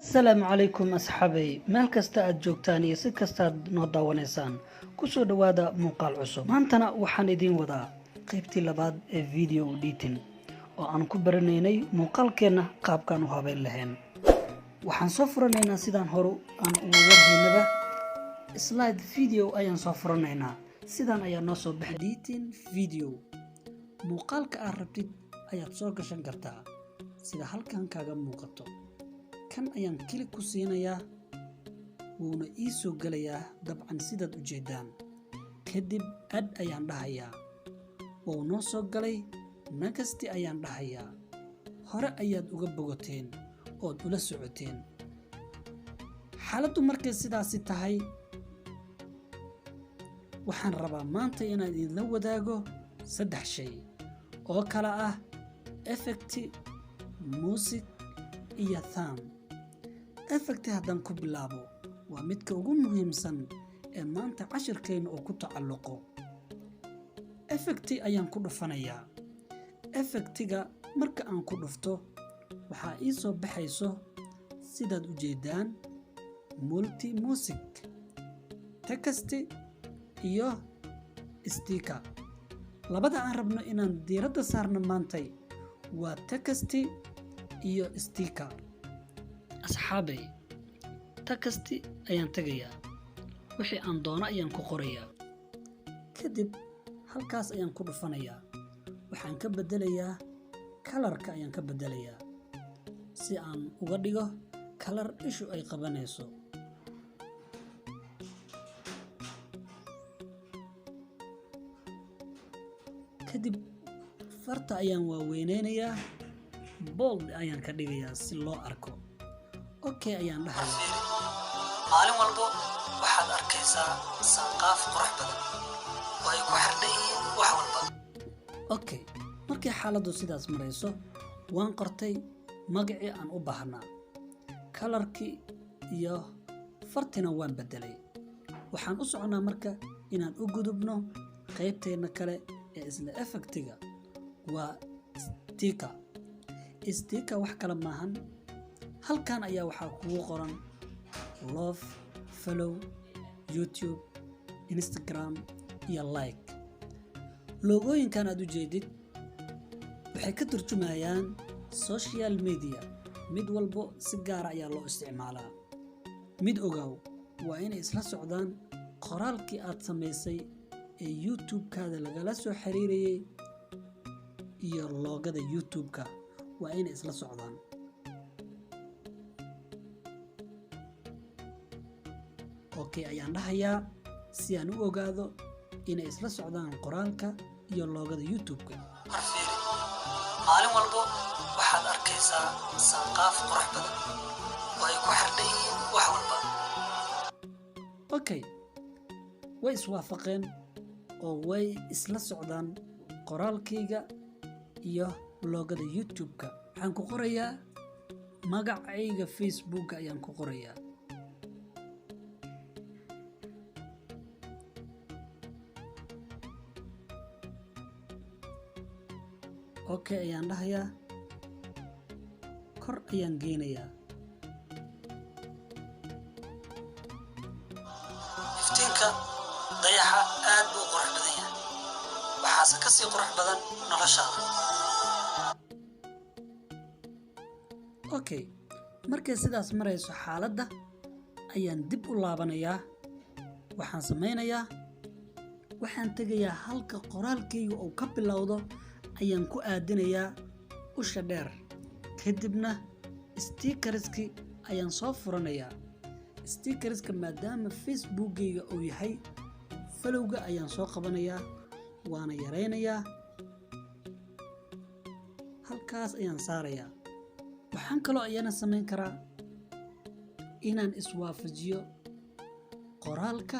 Asalaamu calaykum asxaabay, meel kasta aad joogtaan iyo si kasta aad noo daawanaysaan, kusoo dhowaada muuqaal cusub. Maantana waxaan idiin wadaa qaybtii labaad ee video editing oo aan ku baranaynay muuqaalkeenna qaabkaan u habeyn lahayn. Waxaan soo furanaynaa, sidaan hore aan uga warhaynaba, slide video ayaan soo furanaynaa. Sidaan ayaa noo soo baxay editing video. Muuqaalka aad rabtid ayaad soo gashan kartaa, sida halkan kaaga muuqato. Kan ayaan click ku siinayaa, wuuna ii soo gelayaa dabcan, sidaad u jeedaan. Kadib add ayaan dhahayaa, wuu noo soo galay. Next ayaan dhahayaa. Hore ayaad uga bogateen ood ula socoteen xaaladdu. Markay sidaasi tahay, waxaan rabaa maanta inaan idinla wadaago saddex shay oo kala ah effect, music iyo theme. Effect haddaan ku bilaabo, waa midka ugu muhiimsan ee maanta cashirkeenna uu ku tacalluqo. Effect ayaan ku dhufanayaa. Effectiga marka aan ku dhufto, waxaa ii soo baxayso, sidaad u jeedaan, multi music, text iyo sticker. Labada aan rabno inaan diiradda saarno maantay waa text iyo sticker. Asxaabay, text ayaan tegayaa, wixii aan doono ayaan ku qorayaa. Kadib halkaas ayaan ku dhufanayaa. Waxaan ka beddelayaa colorka, ayaan ka beddelayaa si aan uga dhigo color ishu ay qabanayso. Kadib farta ayaan waaweyneynayaa, bold ayaan ka dhigayaa si loo arko. Okay ayaan dhahayaa. Maalin walbo waxaad arkaysaa sanqaaf qurux badan oo ay ku xardhan yihiin wax walba. Okay, markii xaaladdu sidaas marayso, waan qortay magacii aan u baahnaa, colorkii iyo fartina waan beddelay. Waxaan u soconnaa marka inaan u gudubno qaybteenna kale ee isla effectiga, waa sticker. Sticker wax kale maahan, halkan ayaa waxaa kugu qoran love, follow, YouTube, Instagram iyo like. Logooyinkan aad u jeedid waxay ka turjumayaan social media. Mid walbo si gaara ayaa loo isticmaalaa. Mid ogaaw, waa inay isla socdaan qoraalkii aad samaysay ee YouTube-kaada lagala soo xiriirayay iyo logoda YouTube-ka, waa inay isla socdaan. Okay ayaan dhahayaa si aan u ogaado inay isla socdaan qoraalka iyo logoda YouTube-ka. Mar fiiri, maalin walbo waxaad arkaysaa sanqaaf qurux badan oo ay ku xardhan yihiin wax walba. Okay, way iswaafaqeen oo way isla socdaan qoraalkayga iyo logoda YouTube-ka. Waxaan ku qorayaa magacayga Facebooka ayaan ku qorayaa. Okay ayaan dhahayaa, kor ayaan geynayaa. Iftiinka dayaxa aad buu u qurux badan yahay, waxaase ka sii qurux badan noloshaada. Okay, markay sidaas marayso xaaladda, ayaan dib u laabanayaa. Waxaan samaynayaa, waxaan tegayaa halka qoraalkayga uu ka bilowdo, ayaan ku aadinayaa usha dheer. Kadibna stickerski ayaan soo furanayaa. Stickerska, maadaama Facebookgayga uu yahay, followga ayaan soo qabanayaa, waana yaraynayaa, halkaas ayaan saarayaa. Waxaan kaloo ayana samayn karaa inaan iswaafajiyo qoraalka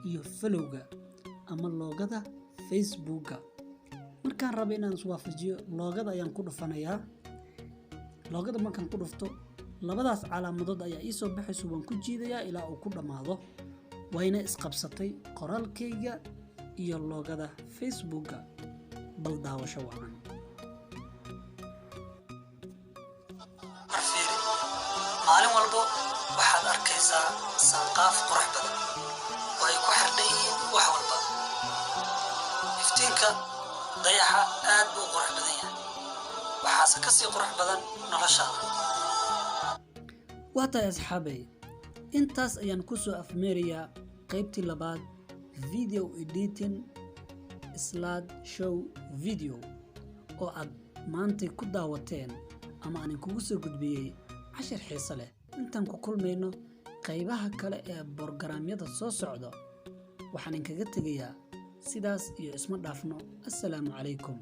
iyo followga ama logoda Facebooka. Markaan rabo inaan iswaafajiyo, logoda ayaan ku dhufanayaa. Logoda markaan ku dhufto, labadaas calaamadood ayaa ii soo baxayso. Waan ku jiidayaa ilaa uu ku dhammaado. Wayna isqabsatay qoraalkayga iyo logoda Facebooka. Bal daawasho wacan. Mar fiiri, Maalin walbo waxaad arkaysaa saanqaaf qurux badan oo ay ku xardhan yihiin wax walba. Iftiinka dayaxa aad buu u qurux badan yahay, waxaase ka sii qurux badan noloshaada. Waa tahay asxaabay, intaas ayaan ku soo afmeerayaa qaybtii labaad, video editing slide show video, oo aad maantay ku daawateen ama aan kugu soo gudbiyey cashar xiise leh. Intaan ku kulmayno qaybaha kale ee borogaraamyada soo socda, waxaan inkaga tegayaa sidaas iyo isma dhaafno. Assalaamu calaykum.